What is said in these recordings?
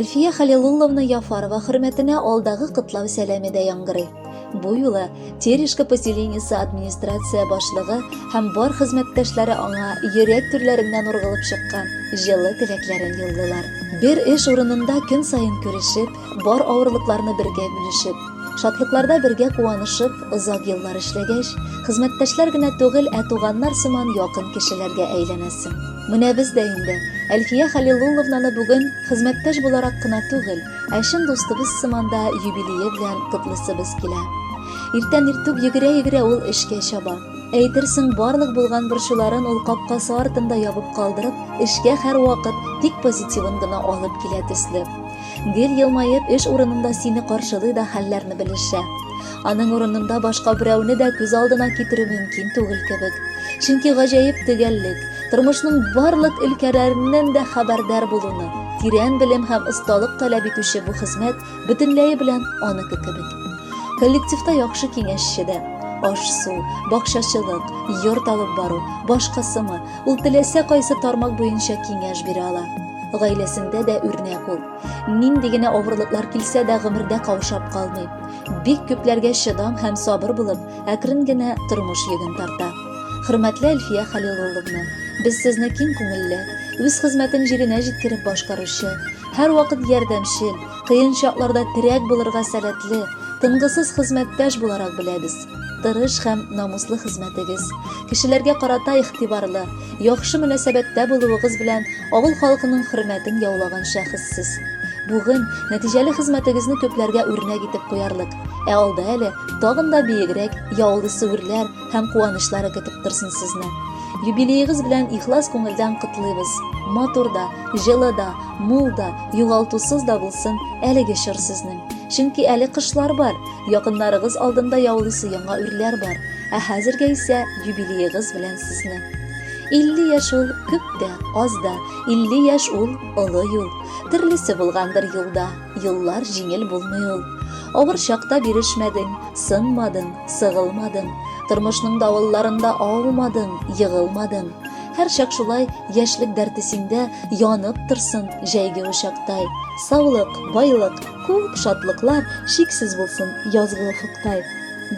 Әлфия Халилулловна Яфарова хөрмәтенә алдагы котлау сәламе дә яңгырый. Бу юлы Терешка поселениесе администрация башлыгы һәм бар хезмәттәшләре аңа йөрәк түрләреннән ургылып чыккан җылы теләкләрен юллыйлар. Бер эш урынында көн саен күрешеп, бар авырлыкларны бергә бүлешеп, шатлыкларда бергә куанышып, озак еллар эшләгәч, хезмәттәшләр генә түгел, ә туганнар сыман якын кешеләргә әйләнәсең. Менә без дә инде Әлфия Хәлилулловнаны бүген хезмәттәш буларак кына түгел, ә чын дустыбыз сыман да юбилее белән котлыйсыбыз килә. Иртән иртүк йөгерә-йөгерә ул эшкә чаба. Әйтерсең, барлык булган борчуларын ул капкасы артында ябып калдырып, эшкә һәрвакыт тик позитивын гына алып килә төсле. Гел елмаеп, эш урынында сине каршылый да хәлләрне белешә. Аның урынында башка берәүне дә күз алдына китерү мөмкин түгел кебек. Чөнки гаҗәеп төгәллек, тормышның барлык өлкәләреннән дә хәбәрдар булуны, тирән белем һәм осталык таләп итүче бу хезмәт бөтенләе белән аныкы кебек. Коллективта яхшы киңәшче дә. Аш-су, бакчачылык, йорт алып бару, башкасымы, ул теләсә кайсы тармак буенча киңәш бирә ала. Гаиләсендә дә үрнәк ул. Нинди генә авырлыклар килсә дә гомердә каушап калмый. Бик күпләргә чыдам һәм сабыр булып, әкрен генә тормыш йөген тарта. Хөрмәтле Әлфия Хәлилулловна, без сезне киң күңелле, үз хезмәтен җиренә җиткереп башкаручы, һәрвакыт ярдәмчел, кыен чакларда терәк булырга сәләтле, тынгысыз хезмәттәш буларак беләбез. Тырыш һәм намуслы хезмәтегез, кешеләргә карата игътибарлы, яхшы мөнәсәбәттә булуыгыз белән авыл халкының хөрмәтен яулаган шәхес сез. Бүген нәтиҗәле хезмәтегезне күпләргә үрнәк итеп куярлык, ә алда әле тагын да биегрәк яулыйсы үрләр һәм куанычлары көтеп торсын сезне. Юбилеегыз белән ихлас күңелдән котлыйбыз. Матур да, җылы да, мул да, югалтусыз да булсын әлеге чор сезнең. Чөнки әле кышлар бар, якыннарыгыз алдында яулыйсы яңа үрләр бар. Ә хәзергә исә юбилеегыз белән сезне. 50 яшь ул күп тә, аз да, 50 яшь ул олы юл. Төрлесе булгандыр юлда, юллар җиңел булмый ул. Авыр чакта бирешмәдең, сынмадың, сыгылмадың. Тормышның давылларында аумадың, егылмадың. Һәрчак шулай яшьлек дәрте синдә янып торсын җәйге учактай. Саулык, байлык, күп шатлыклар чиксез булсын язгы офыктай.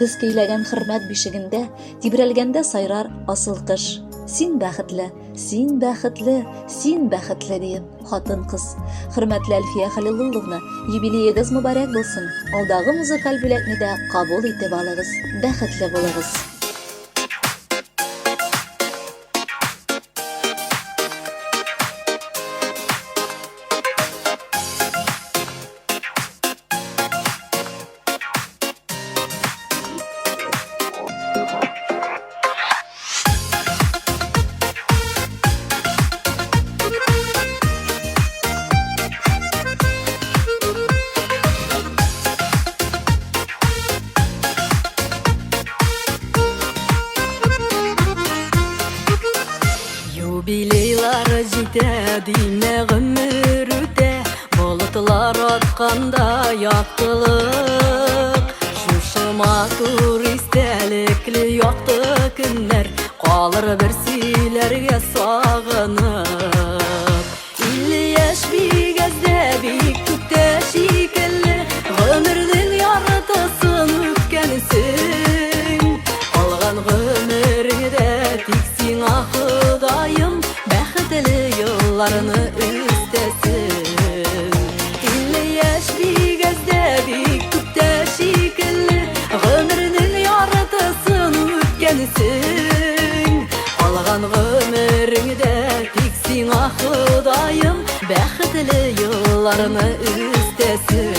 Без көйләгән хөрмәт бишегендә тибрәлгәндә сайрар асыл кыш. Син бәхетле, син бәхетле, син бәхетле диеп, хатын-кыз. Хөрмәтле Әлфия Хәлилулловна, юбилеегыз мөбарәк булсын. Алдагы музыкаль бүләкне дә кабул итеп алыгыз. Бәхетле булыгыз. Юбилейлар җитә, димә гомер үтә, Болытлар атканда яктылык. Шушы матур истәлекле якты көннәр Калыр бер сөйләргә сагынып. 50 яшь бик әз дә, бик күп тә шикелле, Гомернең яртысын үткәнсең. Калган гомереңдә тик сиңа Ходаем Бәхетле елларны өстәсен. 50 яшь бик әз дә, бик күп тә шикелле, Гомернең яртысын үткәнсең. Калган гомереңдә тик сиңа Ходаем бәхетле елларны өстәсен.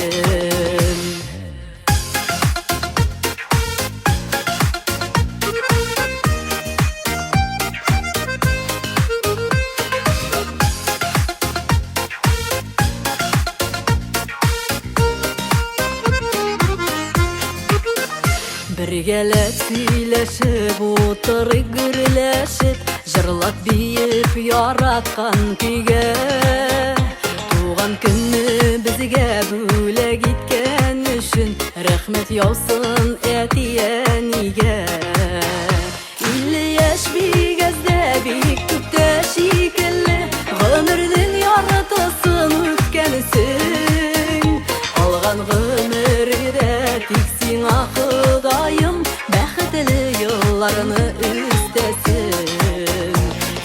Бергәләп сөйләшеп утырыйк гөрләшеп, җырлап биеп яраткан көйгә. Туган көнне безгә бүләк иткән өчен рәхмәт яусын әти-әнигә. 50 яшь бик әз дә, бик күп тә шикелле, гомернең яртысын үткәнсең. елларны өстәсен.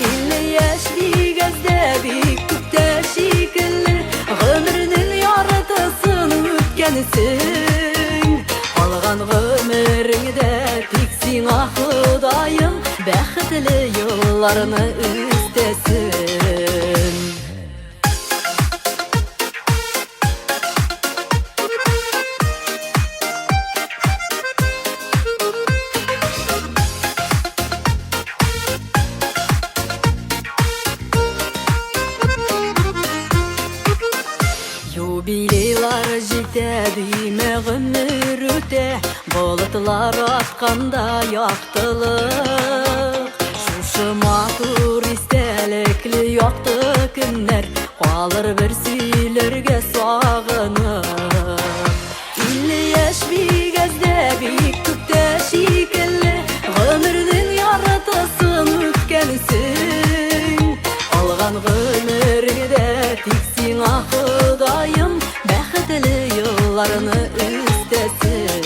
50 яшь дигәздә бик күптә шикелле, гомернең яртысын үткәнсең. Калган гомереңдә тик сиңа Ходаем бәхетле елларны өстәсен. Юбилейлар җитә, димә, гомер үтә, болытлар атканда яктылык. Шушы матур истәлекле якты көннәр калыр бер сөйләргә сагынып. 50 яшь бик әз дә, бик күп тә шикелле, гомернең яртысын үткәнсең. Алган гомереңдә тик сиңа Ходаем бәхетле елларны өстәсен.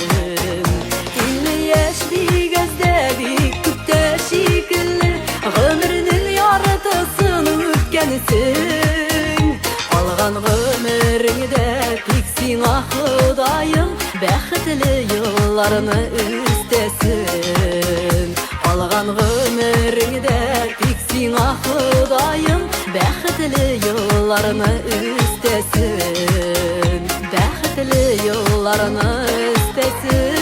50 яшь бик әз дә, бик күп тә шикелле, гомернең яртысын үткәнсең. Калган гомереңдә тик сиңа Ходаем бәхетле елларны өстәсен. Калган гомереңдә тик сиңа Ходаем бәхетле елларны өстәсен. Бәхетле елларны өстәсен.